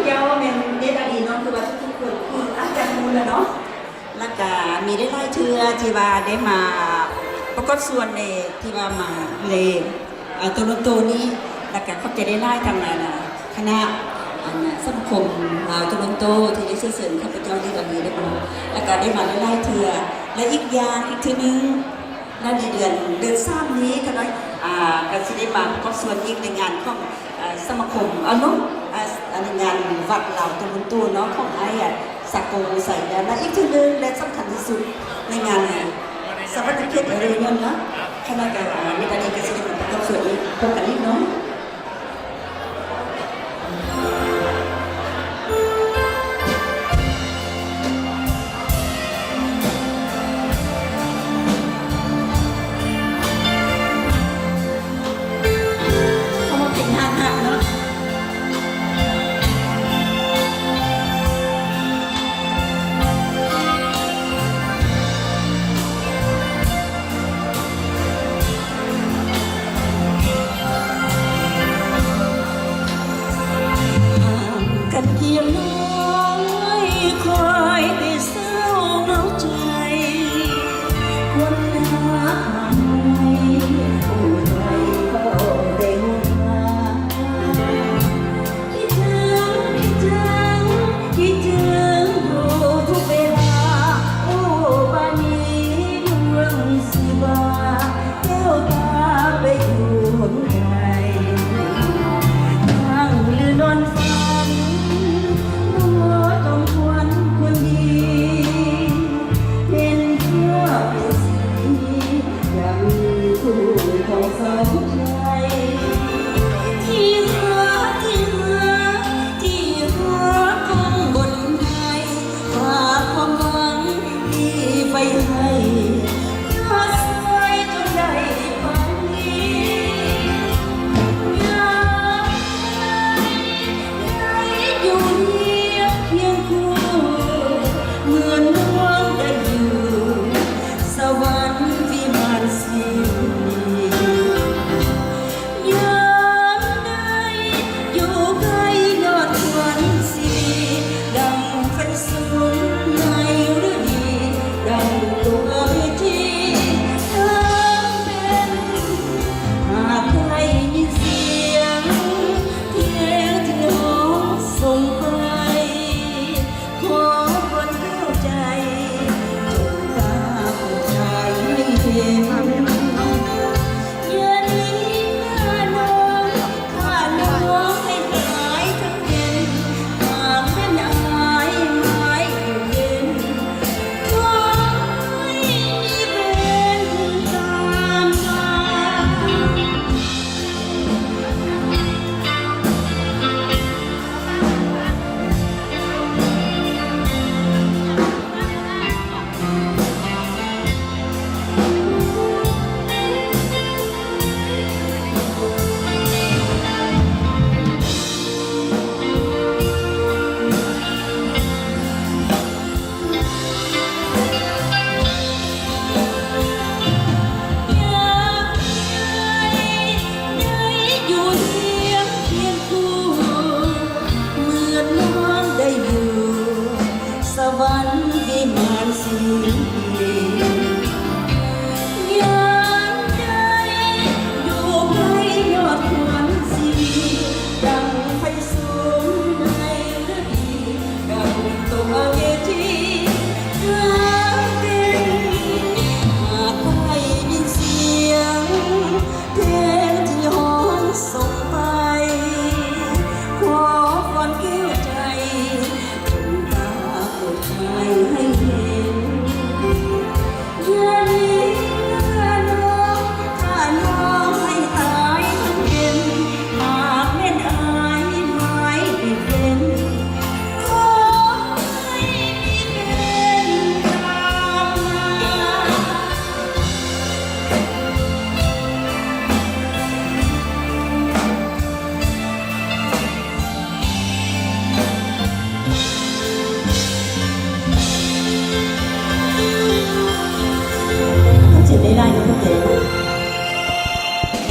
ແລ້ວແມ່ນເນດອາລີເນາະ ຄືວ່າທຸກໆຄົນຄືອາຈານຮູ້ແລ້ວເນາະ ແລ້ວກະມີໄດ້ຫຼາຍເທື່ອທີ່ວ່າໄດ້ມາປະກອບສ່ວນໃນທີ່ວ່າມາໃນ ເອີ ໂຕໂລນໂຕນີ້ ແລ້ວກະຂອບໃຈຫຼາຍໆທາງ ອັນ ຄະນະ ອັນ ສະມາຄົມລາວໂຕໂລນໂຕທີ່ໄດ້ເຊື້ອເຊີນຂ້າພະເຈົ້າໃນວັນນີ້ໄດ້ມາ ແລ້ວກະໄດ້ມາຫຼາຍໆເທື່ອ ແລະ ອີກຢ່າງອີກເທື່ອໜຶ່ງ ແລະ ໃນເດືອນ ເດືອນສາມນີ້ກໍໄດ້ ອ່າ ກໍຊິໄດ້ມາປະກອບສ່ວນອີກໃນງານຂອງ ເອີ ສະມາຄົມ ເອົາເນາະ ອ່າ ໃນງານວັດລາວໂຕໂລນໂຕເນາະ ຂອງອ້າຍ ອາ ສາໂກ ໄຊຍະ ແລະ ອີກເທື່ອໜຶ່ງ ແລະ ສຳຄັນທີ່ສຸດໃນງານ ສະຫວັດນະເຂດ Reunion ເນາະ ຄະນະກຳມະການ ເນດອາລີກໍຊິໄດ້ມາປະກອບສ່ວນອີກ ພົບກັນອີກເນາະ.